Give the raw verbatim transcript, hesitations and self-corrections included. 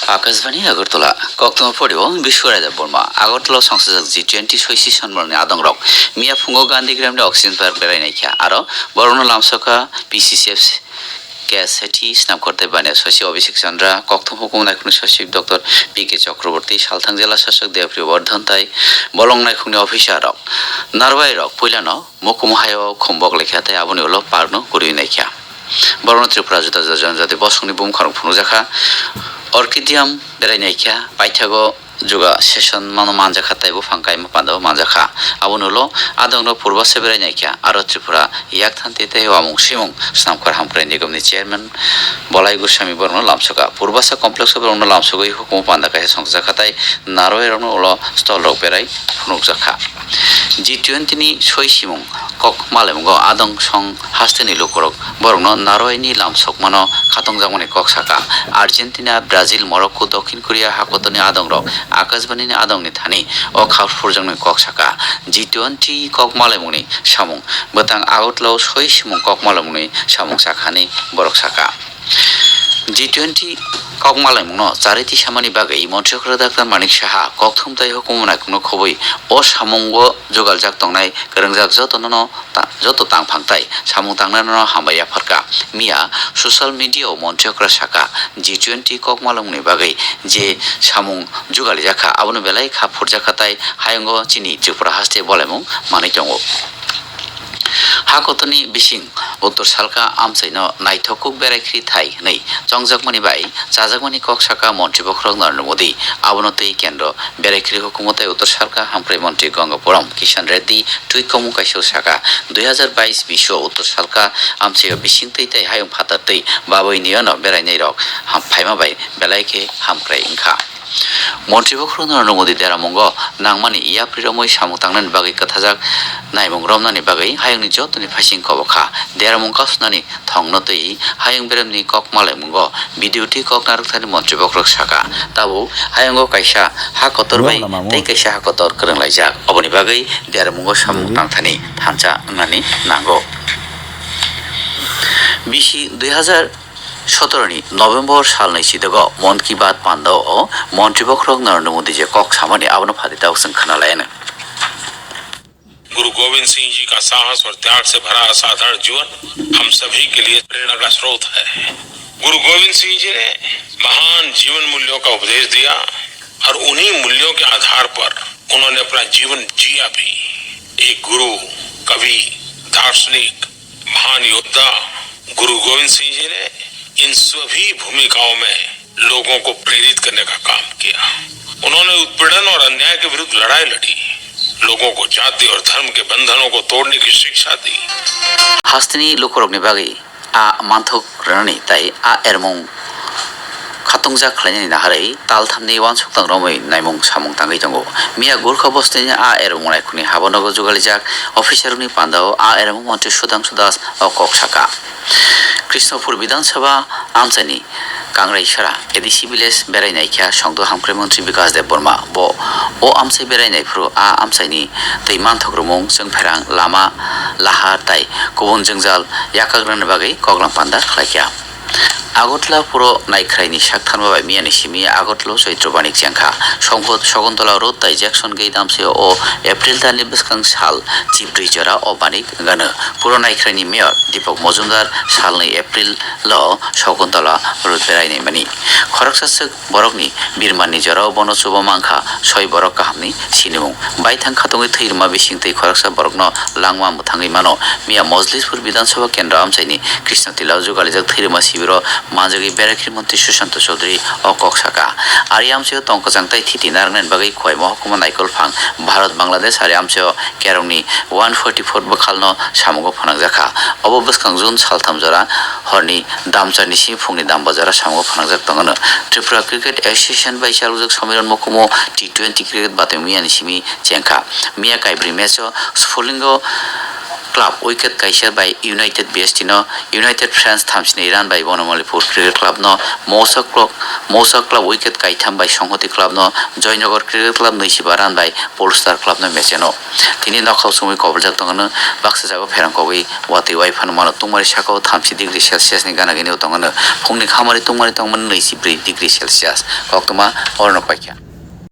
Akashbani Agartala, koktwma phorio Biswa Raja Burma, Agartala songchajak G twenty soisi sonmalni adongrok. Miya phungo Gandhi Gramni Oxygen Park berai naikha, aro borokno lamsokha P C C F K S H T Snamkor tei Bania Sosi Abhishek Chandra, koktwma hukumu naikhungni Sosi Doctor P K Chakraborty, Salthang Jela Sasok Deopriyo Bardhan tai bolong naikhungni officer rok. Narwai rok puilano Mukumu haio khumbok lekha tei aboni ulo parkno kwrwi naikha. Borokno Tripura juda juda jonojati bosongni bumung khorang phunukjakha. Orchidium berai naikha, paithago juga season mano manjakha tei buphang kaima pandao manjakha. Aboni ulo adongrok purbaso berai naikha, aro Tripura yakthanti tei wamung simung swnamkhor hamkrai nigomni chairman Bolai Goswami borokno lamsokha. Purbaso complex o borokno lamsogwi hukumu panda kaisa songjakha tei narwai rokno ulo stall rok berai phunukjakha. G twenty ni soi simung kok malaimungo adong song hasteni lukurok borokno narwai ni lamsokmano khatungjakmani kok saka. Argentina, Brazil, Morocco, Dokhin Korea hakotorni adongrok Akashbani ni adongni thani o khapurjakmani kok saka. G twenty kok malaimungni samung bwtang Agartala o soi simung kok malaimungni samung sakhani borok saka. G twenty kok malaimungno charwi tisamani bagwi Montri Okra Doctor Manik Saha kokthum tei hukumu naikhungno khobwi o samungo jugaljak tongnai kwrwngjak jotono ta-, joto tangphang tai samung tangnanino hambai yapharkha. Miya social media o Montri Okra saka, G twenty kok malaimungni bagwi je samung jugalijakha, abono belai kha phurjakha tai hayungo chini Tripura haste bolaimung manwi tongo. Ha kotorni bising Uttor Salka amchaino naithok kuk berai khri thai hwnwi chongjakmani bai chajakmani kok saka Montri Bokhorok Narendra Modi. Abono twi kendro berai khri hukumu tei Uttor Salka hamkrai Montri Gangapuram Kishan Reddy twi komung kaisa saka, dui hazar bais biso Uttor Salka amchaio bising twi tei hayung phatar twi babui niyono berainairok ham-, phaima bai belai khe hamkrai wngkha. Montri Bokhorok Narendra Modi deramungo nangmani yapri romwi samung tangnani bagwi kwthajak naimung romnani bagwi hayungni jotoni phaising kobok kha. Deramung kasunani thongno twi hayung beremni kok malaimungo B D O T kok narwkthani Montri Bokhorok saka, tabuk hayungo kaisa ha kotor bai tei kaisa ha kotor kwrwnglaijak. Oboni bagwi deramungo samung tangthani thansa wngnani nango. Bisi dui hazar sotoro ni November salni sidogo Mon Ki Baat pandao Montri Bokhorok Narendra Modi je kok samani abono phadi tabuk chwng khwnalaiyano. गुरु गोविंद सिंह जी का साहस और त्याग से भरा असाधारण जीवन हम सभी के लिए प्रेरणा का स्रोत है। गुरु गोविंद सिंह जी ने महान जीवन मूल्यों का उपदेश दिया और उन्हीं मूल्यों के आधार पर उन्होंने अपना जीवन जिया भी। एक गुरु, कवि, दार्शनिक, महान योद्धा गुरु गोविंद सिंह जी ने इन सभी भूमिकाओं में लोगों को प्रेरित करने का काम किया। उन्होंने उत्पीड़न और अन्याय के विरुद्ध लड़ाई लड़ी, लोगों को जाति और धर्म के बंधनों को तोड़ने की शिक्षा दी। Hasteni lukurokni bagwi a manthok rwnani tai a ermung khatungjak khlainani naharwi talthamni uansuk tang romwi naimung samung tangwi tongo. Miya Gurkha bostini a ermung naikhungni habanogo jugalijak officerrokni pandao a ermung montri Sudhangshu Das o kok saka. Krishnapur Bidhan Sabha amchaini Kangraisara A D C village berai naikha songdo hamkrai montri Bikas Debbarma. Bo o amchai berai naiphuru a amchaini twi manthok rwmung, chwngpherang, lama, lahar tai kubun jwngjal yakak rwna bagwi koklam panda khlaikha. Agartala puro naikhraini saktharma bai miyani simi Agartala Chaitro Banik chengkha. Songkho-, Shakuntala Road tai Jackson Gate amchaio o April talni bwskang sal chibrwi jora o banik wngano. Puro naikhraini mayor Deepak Majumdar salnwi April o Shakuntala Road berai naimani. Khoroksa swk borokni birmanni jorao bono chuba mankha soi borok kahamni sinimung. Baithang khatungwi thwi rwma bising twi khoroksa borokno langma mwthangwi mano. Miya Mojlispur Bidhan Sabha Kendra amchaini Krishna Tila o jugalijak thwi rwma sibiro manjagwi Berai Khri Montri Sushanta Chaudhary o kok saka. Ari amchaio tong kwchang tai thiti narwknani bagwi Kohima hokomo Naikolphang Bharat Bangladesh ari amchaio Kerongni one forty four bwkhalno samungo phnangjakha. Obo bwskang June saltham jora horni damcharni simi phungni damba jora samungo phnangjak tongo. Tripura Cricket Association bai chalokjak somiron mukumu T twenty cricket batwi miyani simi chengkha. Miya kaibrwi match o Sphulingo club wicket kaisa bai United B S T no, United Friends thamsinai run bai Bonomalipur Cricket Club no, Mousa Club, Mousa Club wicket kaitham bai Songhoti Club no, Joynagar Cricket Club nuisiba run bai Polestar Club no match no. Tini nokhao sumui koboljak tongo no, baksa jago pherang kogwi watwi wai phano mano tungmari saka o thamsi degree Celsius ni gana gini o tongo no, phungni khamari tungmari tongmani nuisibrwi degree Celsius koktwma oro no paikha.